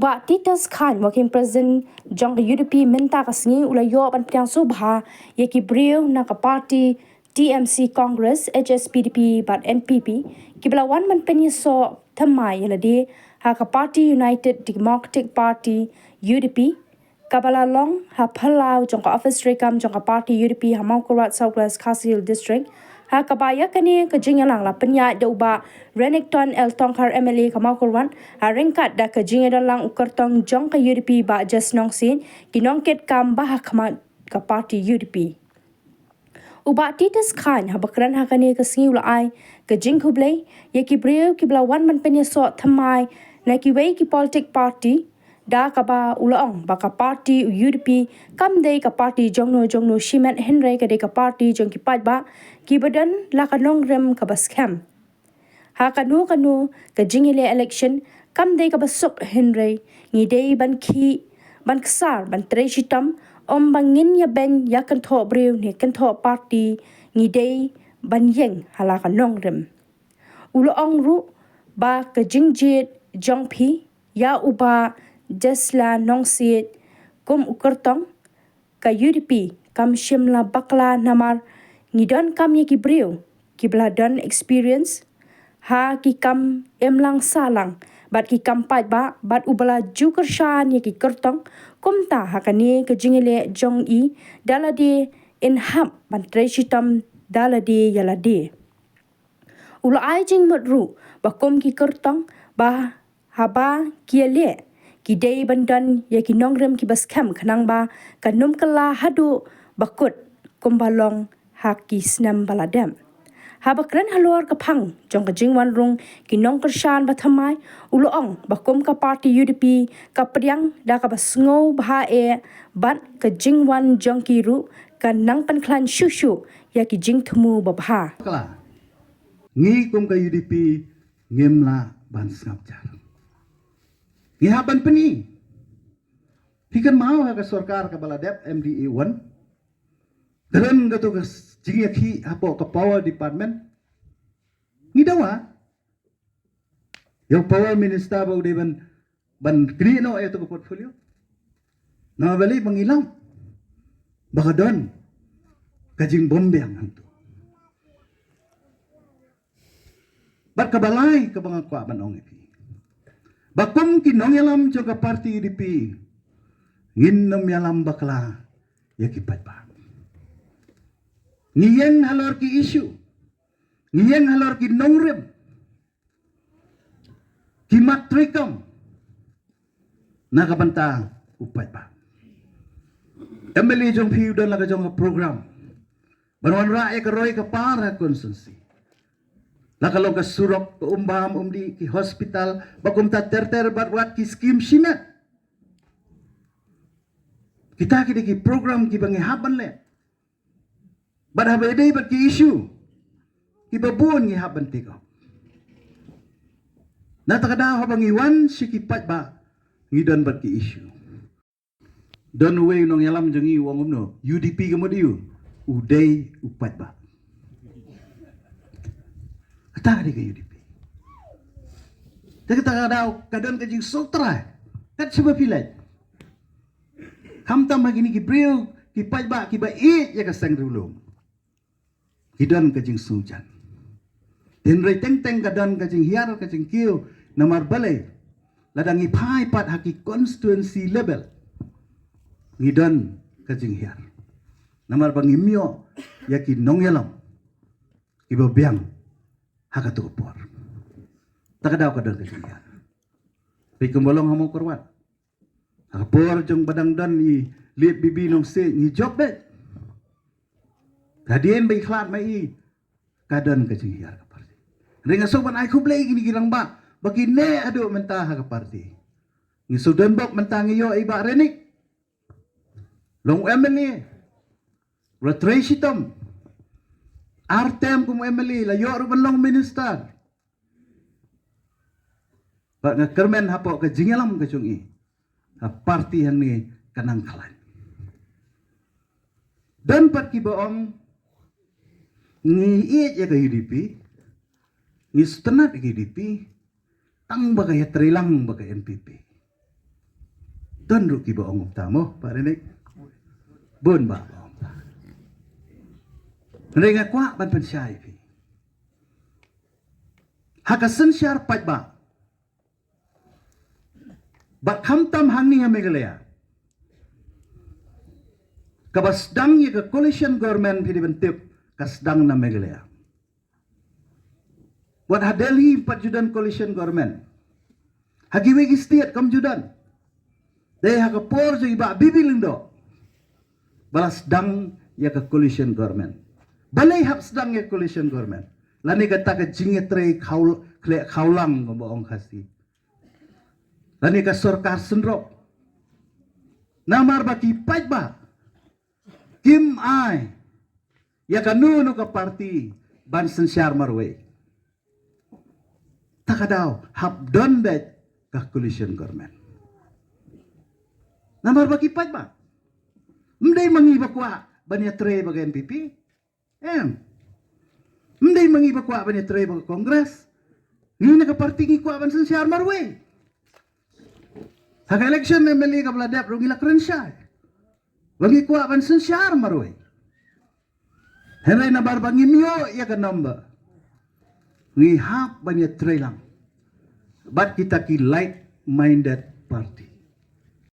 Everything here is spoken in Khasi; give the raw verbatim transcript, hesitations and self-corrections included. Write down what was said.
Bah Titus Chyne, Working President jong ka U D P mynta ka sngi, u la ïoh ban pdiang sngewbha ïa ki briew na ka party T M C, Congress, H S P D P bad N P P, kiba la wan ban pynïasoh thymmai ïa lade ha ka party United Democratic Party, U D P, kaba la long ha phyllaw jong ka office treikam jong ka party U D P ha Mawkyrwat, South West Khasi Hills District, ha kaba ïa kane ka jingïalang la pynïaid da u Bah Renikton L Tongkhar, M L A ka Mawkyrwat, ha ryngkat da ka jingïadonlang u kyrtong jong ka U D P, Bah Jes Nongsiej, ki nongkitkam ba ha khmat ka party U D P. U Bah Titus Chyne haba kren ha kane ka sngi u la ai ka jingkhublei ïa ki briew kiba la wan ban pynïasoh thymmai na kiwei ki politik party, da kaba u la ong ba ka party U D P kam dei ka party jongno jongno shimet, hynrei ka dei ka party jong ki paidbah kiba don la ka nongrim kaba skhem. Ha kano kano ka jingïaleh election kam dei kaba suk, hynrei ngi dei ban khih, ban ksar, ban trei shitom, ym ba ngin ïa beiñ ïa kynthoh briew ne kynthoh party, ngi dei ban ïeng ha la ka nongrim. U la ong ruh ba ka jingjied jong phi ïa u Bah Jesla Nongsiej kum u kyrtong ka U D P kam shym la bakla, namar ngi donkam ïa ki briew kiba la don experience ha ki kam imlang sahlang bad ki kam paidbah, bad uba la ju kyrshan ïa ki kyrtong. Kumta ha kane ka jingïaleh jong i, da lade yn hap ban trei shitom da lade ïa lade. U la ai jingmut ruh ba kum ki kyrtong, ba haba ki ïaleh, ki dei ban don ïa ki nongrim kiba skhem, khnang ba kan ym kylla haduh ba kut kumba long ha ki snem ba la dep. Haba kren halor ka phang jong ka jingwan rung ki nongkyrshan ba thymmai, u la ong ba kum ka party U D P ka pdiang da kaba sngewbha eh, bad ka jingwan jong ki ruh kan nang pynkhlaiñ shuh shuh ïa ki jingthmu babha. Bakla, ngi kum ka U D P ngim lah ban sngap jar. Ngi hap ban pyni. Phi kynmaw ha ka sorkar kaba la dep M D A one, ka don kato ka jingïakhih hapoh ka power department. Ngi dawa ïa u power minister ba u dei ban, ban knieh noh ïa kato ka portfolio. Namar balei? Ba ngi lam ba ka don ka jingbymbiang hangto. Bad kaba lai kaba nga kwah ban ong ïa phi, ba kum ki nongïalam jong ka party U D P, ngin ym ïalam bakla ïa ki paidbah. Ngi ïeng halor ki issue, ngi ïeng halor ki nongrim, ki mat treikam na ka bynta u paidbah. M L A jong phi u don la ka jong ka program ban wanrah ïa ka roi ka par ha constituency. La ka long ka surok, ka umbam umdih, ki hospital, ba kumta ter ter, bad wat ki skim shimet. Kita ki dei ki program kiba ngi hap ban leh. Bad haba ïadei bad ki issue kiba bun ngi hap ban take up. Na kata ka daw haba ngi wan sha ki paidbah, ngi don bad ki issue. Don uwei u nongïalam jong ngi u ong kumno, U D P ka mut aïu? U dei u paidbah. Kata ka dei ka U D P. Te kata ka daw ka don ka jingsngewthuh kat shaba phi leit. Khamtam ha kine ki briew ki paidbah kiba ïeit ïa ka seng riewlum, ki don ka jingsngewjan. Hynrei teng teng ka don ka jinghiar ka jingkiew. Namar balei? Lada ngi phai pat ha ki constituency level, ngi don ka jinghiar. Namar ba ngim ïoh ïa ki nongïalam kiba biang ha kato ka por. Ta ka daw ka don ka jinghiar. Peit kumba long ha Mawkyrwat. Ha ka por jong ba dang don i Late B B Nongsiej, ngi jop beit. Hadien ba i khlad ma i, ka don ka jinghiar ka party. Hynrei nga sngewbha ban ai khublei ïa kine ki rangbah ba kine haduh mynta ha ka party. Ngi sngewdon bok mynta ngi ïoh i Bah Renik long M L A, la trei shitom. Ar term kum M L A, la ïoh ruh ban long minister. Bad nga kyrmen hapoh ka jingïalam ka jong i, ka party hangne ka nang khlaiñ. Don pat kiba ong ngi ïeit ïa ka U D P, ngi sngewtynnat ïa ka U D P, tang ba ka ïatrei lang bad ka N P P. Don ruh kiba ong kumta mo, Bah Renik. Bun bah ba ong kumta. Hynrei nga kwah ban pynshai phi. Ha ka synshar paidbah, bad khamtam hangne ha Meghalaya, kaba sdang ïa ka coalition government, phi dei ban tip, ka sdang na Meghalaya. Wat ha Delhi pat ju don coalition government. Ha kiwei ki state kam ju don. Dei ha ka por jong i Bah B B Lyngdoh ba la sdang ïa ka coalition government. Balei hap sdang ïa ka coalition government? Lane kata ka jingïatrei khaw-, khleh khawlang, kumba ong Khasi. Lane ka sorkar synrop. Namar ba ki paidbah kim ai ïa kano kano ka party ban synshar marwei. Ta ka daw hap don beit ka coalition government. Namar ba ki paidbah, ym dei ma ngi ba kwah ban ïatrei bad ka N P P. Em. Ym dei ma ngi ba kwah ban ïatrei bad ka Congress. Ngi na ka party ngi kwah ban synshar marwei. Ha ka election M L A kaba la dep ruh ngi la kren shai ba ngi kwah ban synshar marwei. Hynrei namar ba ngim ïoh ïa ka number, ngi hap ban ïatrei lang bad kita ki like minded party.